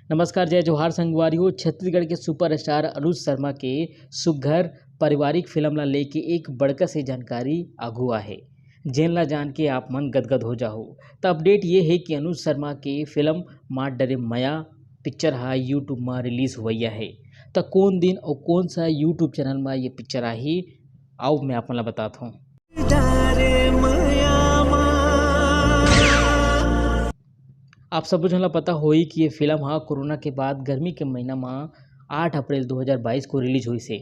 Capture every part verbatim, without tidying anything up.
नमस्कार, जय जोहार संगवारी हो। छत्तीसगढ़ के सुपरस्टार अनुज शर्मा के सुघर पारिवारिक फिल्म ला लेके एक बड़का से जानकारी आगू आहे, जेन ला जान के आप मन गदगद हो जाहू। त अपडेट ये हे कि अनुज शर्मा के फिल्म मार डरे मया पिक्चर हा YouTube म रिलीज होवइया हे। त कोन दिन अउ कोन सा YouTube चैनल म ये पिक्चर आही, आओ मैं आप मन ला बतात हूँ। आप सबो झन ला पता होही कि ये फिल्म हा कोरोना के बाद गर्मी के महीना म आठ अप्रैल दो हज़ार बाईस को रिलीज होइस हे।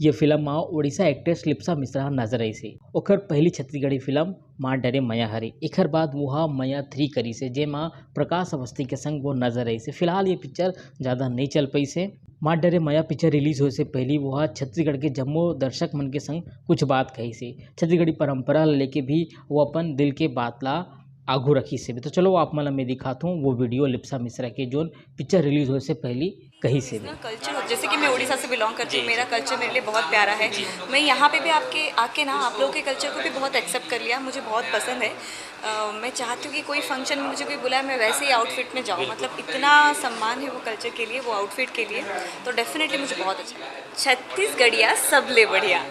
ये फिल्म म ओडिशा एक्ट्रेस लिप्सा मिश्रा ह नजर आइस हे। ओकर पहली छत्तीसगढ़ी फिल्म मार डरे मया हरे। एकर बाद वो हा मया थ्री करिस हे, जेमा प्रकाश अवस्थी के संग वो नजर आइस हे। फिलहाल ये पिक्चर ज्यादा नहीं चल पाइस हे। मार डरे मया पिक्चर रिलीज होए से पहली वो हा छत्तीसगढ़ के जम्मो दर्शक मन के संग कुछ बात कहिस हे। छत्तीसगढ़ी परंपरा ला लेके भी वो अपन दिल के बात ला आगू रखिस हे। तो चलो आप मन ला मैं दिखात हूँ वो वीडियो लिप्सा मिश्रा के, जोन पिक्चर रिलीज होए से पहली कहिस हे। कल्चर, जैसे कि मैं उड़ीसा से बिलोंग करती हूँ, मेरा कल्चर मेरे लिए बहुत प्यारा है। मैं यहाँ पे भी आपके आके ना आप लोगों के कल्चर को भी बहुत एक्सेप्ट कर लिया, मुझे बहुत पसंद है। अ, मैं चाहती हूँ कि कोई फंक्शन में मुझे कोई बुलाए, मैं वैसे ही आउटफिट में जाऊँ। मतलब, इतना सम्मान है वो कल्चर के लिए, वो आउटफिट के लिए। तो डेफिनेटली मुझे बहुत अच्छा लगा। छत्तीसगढ़िया सबले बढ़िया।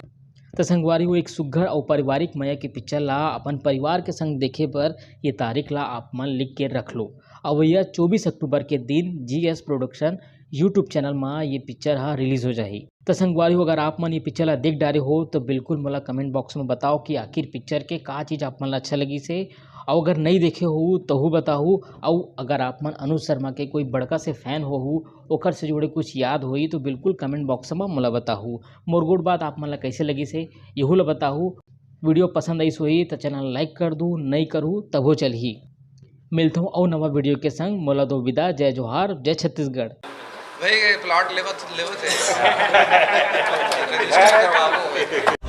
त संगवारी हो, एक सुघर अउ पारिवारिक मया के पिक्चर ला अपन परिवार के संग देखे बर ये तारीख ला आप मन लिख के रख लो। अवइया चौबीस अक्टूबर के दिन जीएस प्रोडक्शन YouTube चैनल म ये पिक्चर हा रिलीज हो जाही। त संगवारी हो, अगर आप मन ये पिक्चर ला देख डारे हो तो बिल्कुल मोला कमेंट बॉक्स में बताओ कि आखिर पिक्चर के का चीज आप मन ला अच्छा लगिस हे, अउ अगर नहीं देखे हो तहू बताहू, अउ अगर आप मन अनुज शर्मा के कोई बड़का से फैन होहू, ओकर से जुड़े कुछ याद होही तो बिल्कुल कमेंट बॉक्स में मोला बताहू। मोर गोठ बात आप मन ला कैसे लगिस हे, यहू ला बताहू। वीडियो पसंद आइस होही त चैनल लाइक कर दू, नहीं करहू तभो चलही। मिलथों अउ नवा वीडियो के संग, मोला दो विदा, जय जोहार, जय छत्तीसगढ़। भाई, ये प्लॉट लेवत, लेवत है। रजिस्टर करवाओ।